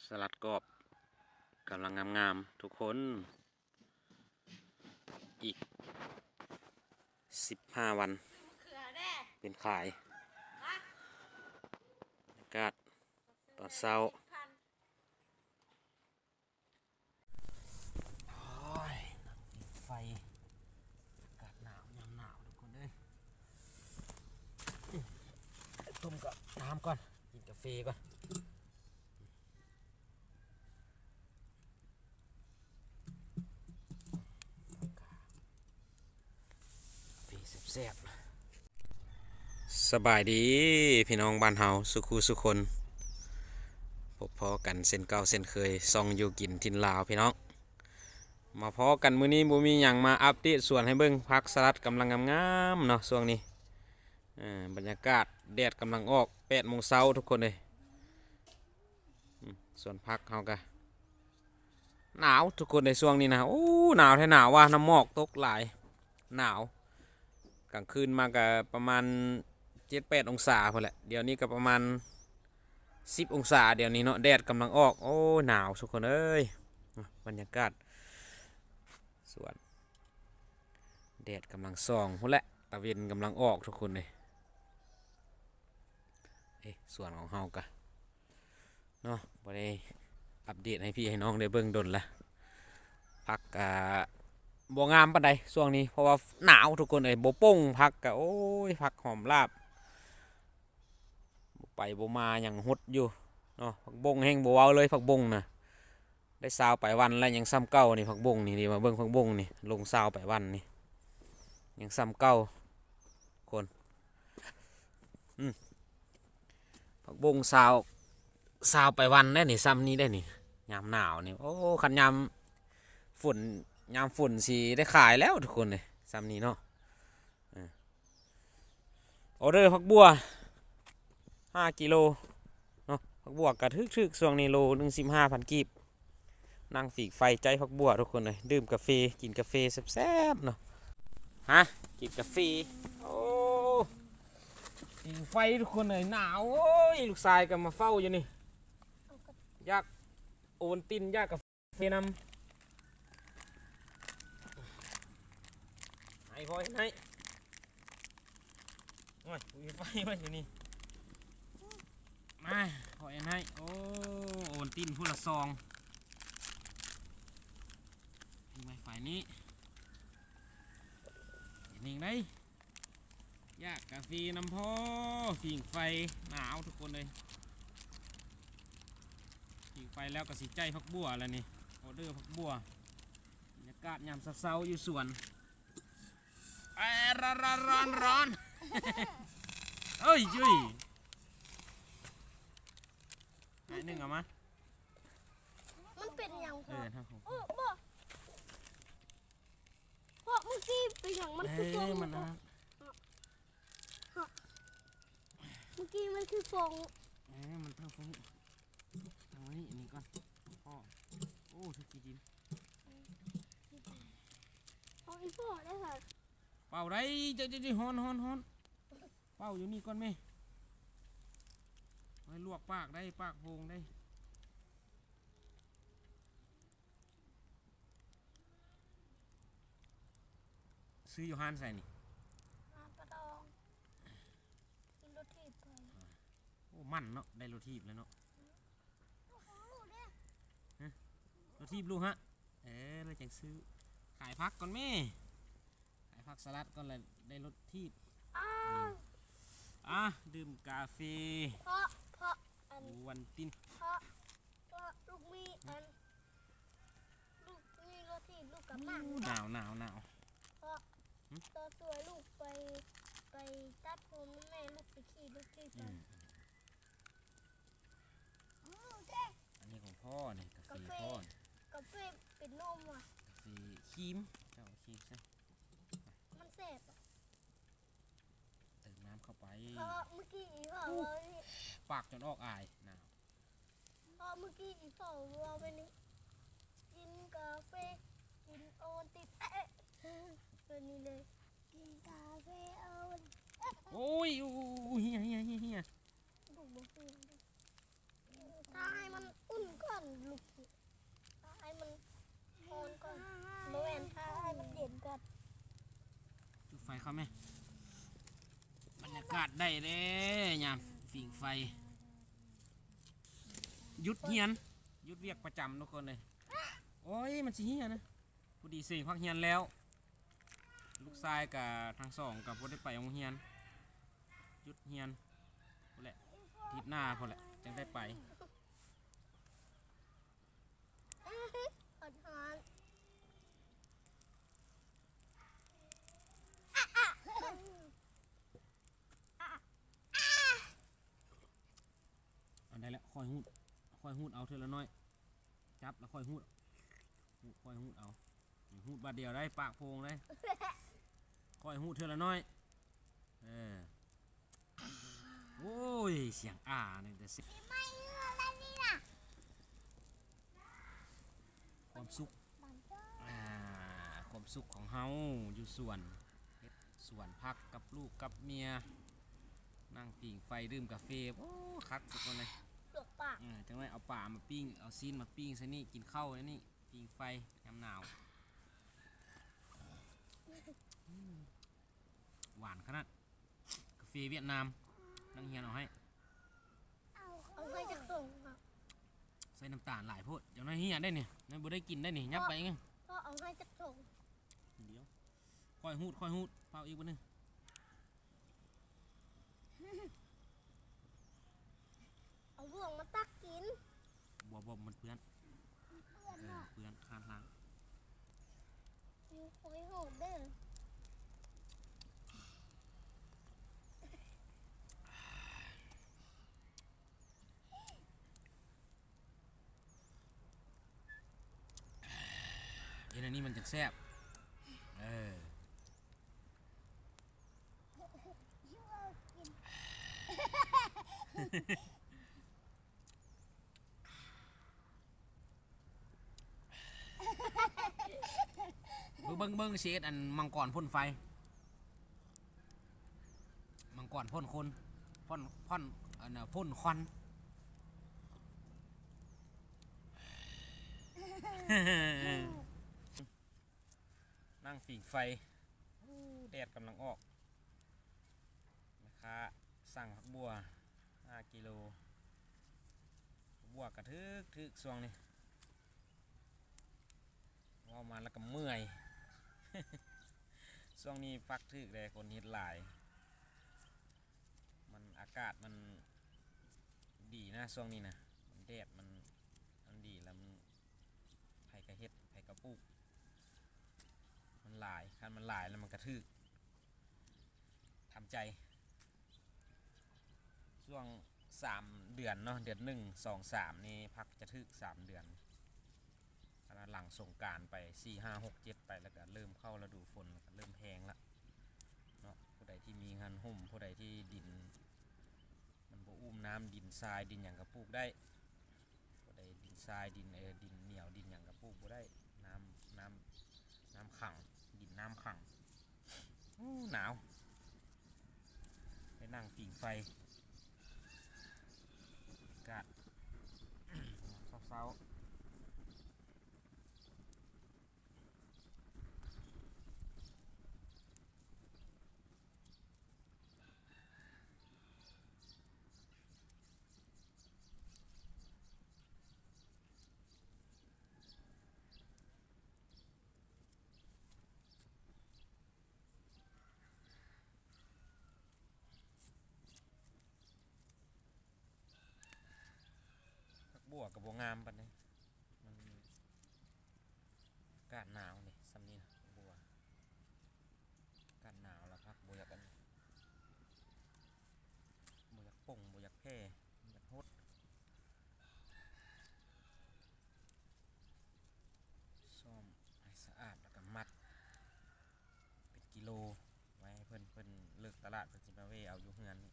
ສະຫຼັດກອບກຳລັງງາມໆ ທຸກຄົນ. ອີກສິບຫ້າວັນເປັນຂາຍ. ບັນຍາກາດຕອນເຊົ້າ. ໂອ້ຍ ນັ່ງຜິງໄຟ ອາກາດໜາວ ຍາມໜາວທຸກຄົນເອີຍ. ຕົ້ມກັບນ້ຳກ່ອນ ກິນກາເຟກ່ອນ. ເຟແຊບໆ. ສະບາຍດີພີ່ນ້ອງບ້ານເຮົາສູ່ຄູ່ສູ່ຄົນ, ພົບພໍ້ກັນເຊັ່ນເກົ່າເຊັ່ນເຄີຍ ຊ່ອງຢູ່ກິນຖິ່ນລາວພີ່ນ້ອງ. ມາພໍ້ກັນມື້ນີ້ບໍ່ມີຫຍັງ ມາອັບເດດສວນໃຫ້ເບິ່ງ. ຜັກສະຫຼັດກຳລັງງາມໆເນາະຊ່ວງນີ້. ເອີ ບັນຍາກາດແດດກຳລັງອອກ ແປດໂມງເຊົ້າທຸກຄົນເອີຍ. ອືມ ສວນຜັກເຮົາກະໜາວທຸກຄົນໃນຊ່ວງນີ້ນະ. ໂອ້ ໜາວແທ້ ໜາວວ່າ ນ້ຳໝອກຕົກຫຼາຍ ໜາວ. ກາງຄືນມາກະປະມານເຈັດແປດອົງສາພຸ້ນແຫຼະ, ດຽວນີ້ກະປະມານສິບອົງສາດຽວນີ້ເນາະ. ແດດກຳລັງອອກ ໂອ້ ໜາວທຸກຄົນເອີຍ. ບັນຍາກາດສວນ ແດດກຳລັງສ່ອງພຸ້ນແຫຼະ ຕາເວັນກຳລັງອອກທຸກຄົນເອີຍ. ເອີ ສວນຂອງເຮົາກະ ເນາະ ບໍ່ໄດ້ອັບເດດໃຫ້ພີ່ໃຫ້ນ້ອງໄດ້ເບິ່ງດົນລະ. ຜັກກະບໍ່ງາມປານໃດຊ່ວງນີ້ ເພາະວ່າໜາວທຸກຄົນເອີຍ. ບໍ່ປົ່ງ ຜັກກະ ໂອ້ຍ ຜັກຫອມລາບ ບໍ່ໄປບໍ່ມາ ຍັງຫົດຢູ່ເນາະ. ຜັກບົ້ງແຮ່ງບໍ່ເວົ້າເລີຍ ຜັກບົ້ງນະ ໄດ້ຊາວປາຍວັນແລ້ວ ຍັງຊ່ຳເກົ່ານີ້. ຜັກບົ້ງນີ້ ມາເບິ່ງຜັກບົ້ງນີ້ ລົງຊາວປາຍວັນນີ້ ຍັງຊ່ຳເກົ່າຄົນ. ອືມ ຜັກບົ້ງຊາວ ຊາວປາຍວັນໄດ໋ນີ້ ຊ່ຳນີ້ໄດ໋ນີ້. ຍາມໜາວນີ້ ໂອ້ ຄັນຍາມຝົນ ຍາມຝົນຊິໄດ້ຂາຍແລ້ວທຸກຄົນເອີຍ ຊ່ຳນີ້ເນາະ. ເອີ ອໍເດີຜັກບົ້ວຫ້າກິໂລເນາະ. ຜັກບົ້ວກະຖືກໆ ຊ່ວງນີ້ໂລໜຶ່ງສິບຫ້າພັນກີບ. ນັ່ງຝີງໄຟໃຈຜັກບົ້ວທຸກຄົນເອີຍ. ດື່ມກາເຟ ກິນກາເຟແຊບໆເນາະ. ຮະ ກິນກາເຟ. ໂອ້ ຝີງໄຟທຸກຄົນເອີຍ ໜາວ. ໂອ້ຍ ລູກຊາຍກະມາເຝົ້າຢູ່ນີ້ ຢາກໂອວັນຕິນ ຢາກກາເຟນຳ. ໃຫ້ພໍ່ເຮັດໃຫ້. ໂອ້ຍ ມີໄຟໄວ້ຢູ່ນີ້. ມາ ພໍ່ເຮັດໃຫ້. ໂອ້ ໂອວັນຕິນຜູ້ລະຊອງ. ມີໄວໄຟນີ້ ເຮັດເອງໄດ໋. ຢາກກາເຟນຳພໍ່. ຝີງໄຟໜາວທຸກຄົນເອີຍ. ຝີງໄຟແລ້ວກະຊິໃຈຜັກບົ້ວແລ້ວນີ້. ອໍເດີຜັກບົ້ວ. ບັນຍາກາດຍາມເຊົ້າໆຢູ່ສວນ. ເອີ ຮ້ອນໆ ຮ້ອນໆ. ເອີຍ ຈຸ້ຍ ໃຫ້ໜຶ່ງເອົາມາ. ມັນເປັນຫຍັງ? ເອີ ໂອ້ ບໍ່ ເພາະເມື່ອກີ້ເປັນຫຍັງ ມັນຄືຟອງ. ເອີ ມັນອັນນັ້ນ ເມື່ອກີ້ມັນຄືຟອງ. ເອີ ມັນເທິງຟອງ. ເອົານີ້ ອັນນີ້ກ່ອນ. ໂອ້ ຖືກຂີ້ດິນ. ເອົາອີ່ພໍ່ໄດ້ຫວາ? ເປົ່າໄດ້. ເຈົ້າ ເຈົ້າ ເຈົ້າ ຮ້ອນ ຮ້ອນ ຮ້ອນ. ເປົ່າຢູ່ນີ້ກ່ອນແມ່. ໃຫ້ລວກປາກໄດ້ ປາກໂພງໄດ້. ຊື້ຢູ່ຮ້ານໃສນີ້? ຮ້ານປາດອງ. ຂີ່ລົດຖີບໄປ. ໂອ້ ມັນເນາະ ໄດ້ລົດຖີບແລ້ວເນາະ. ຮະ ລົດຖີບລູກຮະ. ເອີ ແລ້ວຈັ່ງຊື້. ຂາຍຜັກກ່ອນແມ່. ຂາຍຜັກສະຫຼັດກ່ອນ ແລ້ວໄດ້ລົດຖີບ. ອາ ອາ ດື່ມກາເຟ. ເພາະ ເພາະອັນ ໂອວັນຕິນ. ເພາະ ເພາະລູກມີອັນ ລູກມີລົດຖີບ ລູກກະໝັ້ນ. ໂອ້ ໜາວ ໜາວ ໜາວ. ເພາະ ຫຶ ຕອນຕົວະລູກໄປ ໄປຕັດຜົມນຳແມ່ ລູກໄປຂີ່ລົດຖີບໄປ. ອືມ ອັນນີ້ຂອງພໍ່ນີ້ ກາເຟ ກາເຟພໍ່. ກາເຟເປັນນົມຫວາ? ກາເຟຄຣີມ. ເຈົ້າເອົາຄຣີມໃສ່. ມັນແຊບ. ເຕີມນ້ຳເຂົ້າໄປ. ເພາະເມື່ອກີ້ອີ່ພໍ່ເວົ້ານີ້ ປາກຈົນອອກອາຍ. ນາວ. ເພາະເມື່ອກີ້ອີ່ພໍ່ເວົ້າແບບນີ້ ກິນກາເຟ ກິນໂອວັນຕິນ ເອະ ແບບນີ້ເລີຍ. ກິນກາເຟ ໂອວັນຕິນ ເອະ. ໂອ້ຍ ໂອ້ຍ ເຫຍ ເຫຍ ເຫຍ ເຫຍ. ລູກບໍ່ເປັນ. ຖ້າໃຫ້ມັນອຸ່ນກ່ອນລູກ ຖ້າໃຫ້ມັນຮ້ອນກ່ອນ ບໍ່ແມ່ນ ຖ້າໃຫ້ມັນເຢັນກ່ອນ. ຈຸດໄຟເຂົ້າແມ່. ບັນຍາກາດໄດ້ເດ້ ຍາມຝີງໄຟ. ຢຸດຮຽນ ຢຸດວຽກປະຈຳທຸກຄົນເອີຍ. ໂອ້ຍ ມັນຊິເຫຍນະ. ພໍດີເສັງພັກຮຽນແລ້ວ ລູກຊາຍກະທັງສອງກະບໍ່ໄດ້ໄປໂຮງຮຽນ ຢຸດຮຽນພຸ້ນແຫຼະ ທິດໜ້າພຸ້ນແຫຼະ ຈັ່ງໄດ້ໄປ. ອັນໃດລະ ຄ່ອຍຮູດ ຄ່ອຍຮູດເອົາເທື່ອລະໜ້ອຍ ຈັບລະຄ່ອຍຮູດ ຮູດ ຄ່ອຍຮູດເອົາ. ຮູດບາດດຽວໄດ້ ປາກໂພງເດ້ ຄ່ອຍຮູດເທື່ອລະໜ້ອຍ. ເອີ ໂອ້ຍ ສຽງອານີ້ແຕ່ ຄວາມສຸກ ອ່າ ຄວາມສຸກຂອງເຮົາຢູ່ສວນ ເຮັດສວນຜັກກັບລູກກັບເມຍ ນັ່ງຜິງໄຟດື່ມກາເຟ. ໂອ້ ຄັກສຸດຄົນເລີຍ. ລວກປາກ ເອີ ຈັ່ງໜ້ອຍເອົາປາມາປີ້ງ ເອົາຊີ້ນມາປີ້ງໃສ່ນີ້ ກິນເຂົ້າໃນນີ້ ຜິງໄຟຍາມໜາວ. ອືມ ຫວານຂະໜາດ ກາເຟຫວຽດນາມ ນັກຮຽນເອົາໃຫ້. ເອົາໃຫ້ຈັກຖົງ ໃສ່ນ້ຳຕານຫຼາຍໂພດ ຈັ່ງໜ້ອຍເຫຍໄດ້ນີ້ ມັນບໍ່ໄດ້ກິນໄດ້ນີ້ ຫຍັບໄປເອງ. ພໍ່ເອົາໃຫ້ຈັກຖົງ ດຽວ ຄ່ອຍຮູດ ຄ່ອຍຮູດ ເປົ່າອີກບາດໜຶ່ງ. ເອົາບ່ວງມາຕັກກິນ. ບໍ່ ບໍ່ ມັນເປື້ອນ ເປື້ອນ ເອີ ເນາະ ເປື້ອນ ຄານລ້າງ. ຢູ່ ໂອ້ຍ ໂຫດເດີ. ເຮັດອັນນີ້ມັນຈັ່ງແຊບ. ເອີ ເບິ່ງ ເບິ່ງ ຊິເຮັດອັນມັງກອນພົ່ນໄຟ. ມັງກອນພົ່ນຄົນ ພົ່ນ ພົ່ນ ອັນນ່າ ພົ່ນຄວັນ. ນັ່ງຜິງໄຟ. ໂອ້ ແດດກຳລັງອອກ. ແມ່ຄ້າສັ່ງຜັກບົ່ວຫ້າກິໂລ. ຜັກບົ່ວກະຖືກ ຖືກຊ່ວງນີ້. ເວົ້າມາແລ້ວກະເມື່ອຍ. ຊ່ວງນີ້ຜັກຖືກເດ້ ຄົນເຮັດຫຼາຍ. ມັນ ອາກາດມັນດີນະ ຊ່ວງນີ້ນະ. ມັນແດດ ມັນ ມັນດີ ແລ້ວມັນ ໃຜກະເຮັດ ໃຜກະປູກ. ມັນຫຼາຍ ຄັນມັນຫຼາຍແລ້ວມັນກະຖືກ. ທຳໃຈ ຊ່ວງສາມເດືອນເນາະ ເດືອນໜຶ່ງ ສອງ ສາມ ນີ້ ຜັກຈະຖືກສາມເດືອນ. ຄັນວ່າຫຼັງສົງການໄປ ສີ່ ຫ້າ ຫົກ ເຈັດ ໄປ ແລ້ວກະເລີ່ມເຂົ້າລະດູຝົນ ແລ້ວກະເລີ່ມແພງລະເນາະ. ຜູ້ໃດທີ່ມີເຮືອນຮົ່ມ ຜູ້ໃດທີ່ດິນມັນບໍ່ອຸ້ມນ້ຳ ດິນຊາຍ ດິນຫຍັງກະປູກໄດ້. ບໍ່ໄດ້ ດິນຊາຍ ດິນ ເອີ ດິນໜຽວ ດິນຫຍັງກະປູກບໍ່ໄດ້. ນ້ຳ ນ້ຳ ນ້ຳຂັງ ດິນນ້ຳຂັງ. ໂອ້ ໜາວ. ໄປນັ່ງຜິງໄຟ ອາກາດເຊົ້າໆ. ຜັກບົ່ວກະບໍ່ງາມປານໃດ ມັນ ອາກາດໜາວເດ ຊ່ຳນີ້ນະ ບົວ ອາກາດໜາວລະຜັກບໍ່ຢາກອັນ ບໍ່ຢາກປົ່ງ ບໍ່ຢາກແຜ່ ຢາກຫົດ. ຊ້ອມໃຫ້ສະອາດ ແລ້ວກະມັດເປັນກິໂລໄວ້ໃຫ້ເພິ່ນ ເພິ່ນເລີກຕະຫຼາດ ເພິ່ນຊິມາແວ່ເອົາຢູ່ເຮືອນນີ້.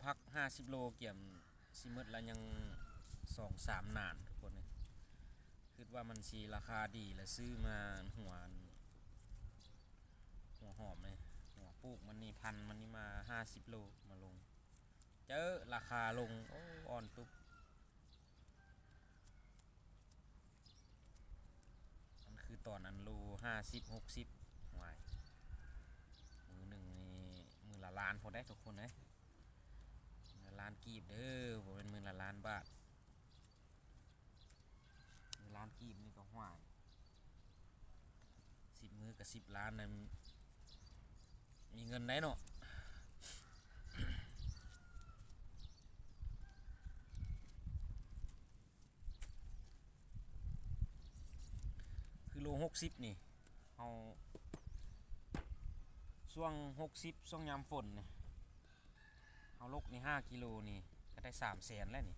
ຜັກຫ້າສິບໂລ ກຽມຊິໝົດລະ ຍັງສອງສາມໜານ ທຸກຄົນເອີຍ. ຄິດວ່າມັນຊິລາຄາດີ ລະຊື້ມາຫົວ ຫົວຫອມເລີຍ ຫົວປູກມັນນີ້ ພັນມັນນີ້ມາຫ້າສິບໂລ ມາລົງ ເຈີລາຄາລົງ ໂອ້ ອ່ອນຕຸບ. ອັນຄືຕອນອັນໂລຫ້າສິບ ຫົກສິບ ຫວາຍ ມື້ໜຶ່ງນີ້ ມື້ລະລ້ານພຸ້ນເດ້ ທຸກຄົນເອີຍ. ມື້ລະລ້ານກີບເດີ ບໍ່ແມ່ນມື້ລະລ້ານບາດ. ມື້ລ້ານກີບນີ້ກໍຫວາຍ ສິບມື້ກໍສິບລ້ານນະ ມີເງິນໄດ້ເນາະ. ຄືໂລຫົກສິບນີ້ ເຮົາ ຊ່ວງຫົກສິບ ຊ່ວງຍາມຝົນນີ້ ເຮົາລົກນີ້ຫ້າກິໂລນີ້ ກໍໄດ້ສາມແສນແລ້ວນີ້.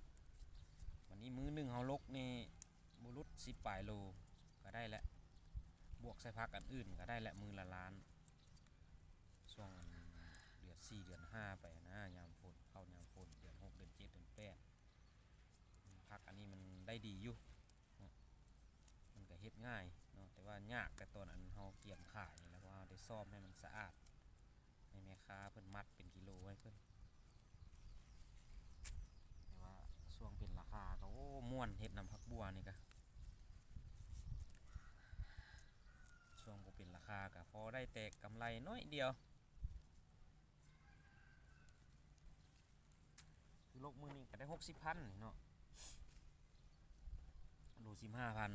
ບາດນີ້ມື້ໜຶ່ງເຮົາລົກນີ້ ບໍ່ຫຼຸດສິບປາຍໂລກໍໄດ້ແຫຼະ ບວກໃສ່ຜັກອັນອື່ນກໍໄດ້ແຫຼະ ມື້ລະລ້ານ. ຊ່ວງເດືອນສີ່ ເດືອນຫ້າໄປນະ ຍາມຝົນ ເຂົ້າຍາມຝົນ ເດືອນຫົກ ເດືອນເຈັດ ເດືອນແປດ ຜັກອັນນີ້ມັນໄດ້ດີຢູ່ເນາະ ມັນກໍເຮັດງ່າຍເນາະ ແຕ່ວ່າຍາກແຕ່ຕອນອັນເຮົາກຽມຂາຍນີ້ແຫຼະ ເພາະເຮົາໄດ້ຊ້ອມໃຫ້ມັນສະອາດ ໃຫ້ແມ່ຄ້າເພິ່ນມັດເປັນກິໂລໃຫ້ເພິ່ນ. ແຕ່ວ່າຊ່ວງເປັນລາຄາກໍ ໂອ້ ມ່ວນເຮັດນຳຜັກບົ່ວນີ້ກະ ຊ່ວງບໍ່ເປັນລາຄາກໍພໍໄດ້ແຕ່ກຳໄລໜ້ອຍດຽວ. ຄືລົກມື້ນີ້ກໍໄດ້ຫົກສິບພັນນີ້ເນາະ ໂລສິບຫ້າພັນ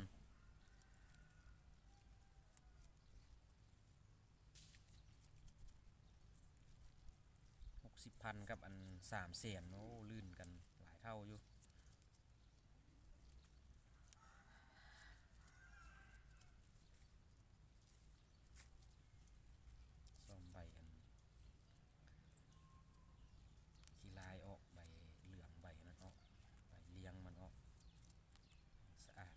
ຫົກສິບພັນກັບອັນສາມແສນ ໂອ້ ລື່ນກັນຫຼາຍເທົ່າຢູ່. ຊອມໃບອັນຂີ້ລາຍອອກ ໃບເຫຼືອງ ໃບນັ້ນອອກ ໃບລຽງມັນອອກ ສະອາດ.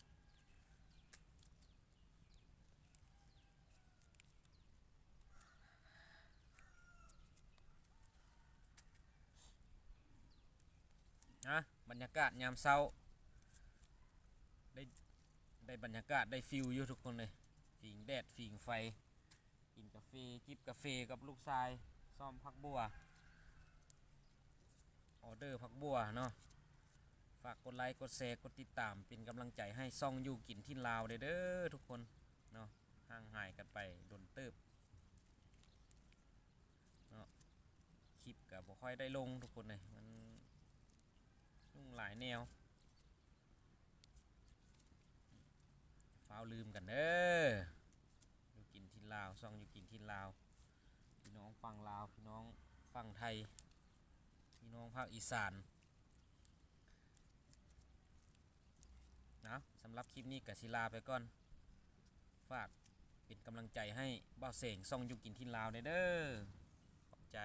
ນະ ບັນຍາກາດຍາມເຊົ້າ ໄດ້ ໄດ້ບັນຍາກາດ ໄດ້ຟີວຢູ່ທຸກຄົນເອີຍ ຜິງແດດ ຜິງໄຟ ກິນກາເຟ ຈິບກາເຟກັບລູກຊາຍ ຊ້ອມຜັກບົ່ວ ອໍເດີຜັກບົ່ວເນາະ. ຝາກກົດໄລ ກົດແຊ ກົດຕິດຕາມ ເປັນກຳລັງໃຈໃຫ້ຊ່ອງຢູ່ກິນຖິ່ນລາວແດ່ເດີທຸກຄົນເນາະ. ຫ່າງຫາຍກັນໄປດົນເຕີບເນາະ ຄລິບກໍບໍ່ຄ່ອຍໄດ້ລົງທຸກຄົນເອີຍ ມັນຫຍຸ້ງຫຼາຍແນວ. ຟ້າວລືມກັນເດີ ຢູ່ກິນຖິ່ນລາວ ຊ່ອງຢູ່ກິນຖິ່ນລາວ ພີ່ນ້ອງຝັ່ງລາວ ພີ່ນ້ອງຝັ່ງໄທ ພີ່ນ້ອງພາກອີສານ. ເອົາ ສຳລັບຄລິບນີ້ກໍຊິລາໄປກ່ອນ ຝາກເປັນກຳລັງໃຈໃຫ້ບ່າວແສງ ຊ່ອງຢູ່ກິນຖິ່ນລາວແດ່ເດີ ຂອບໃຈ.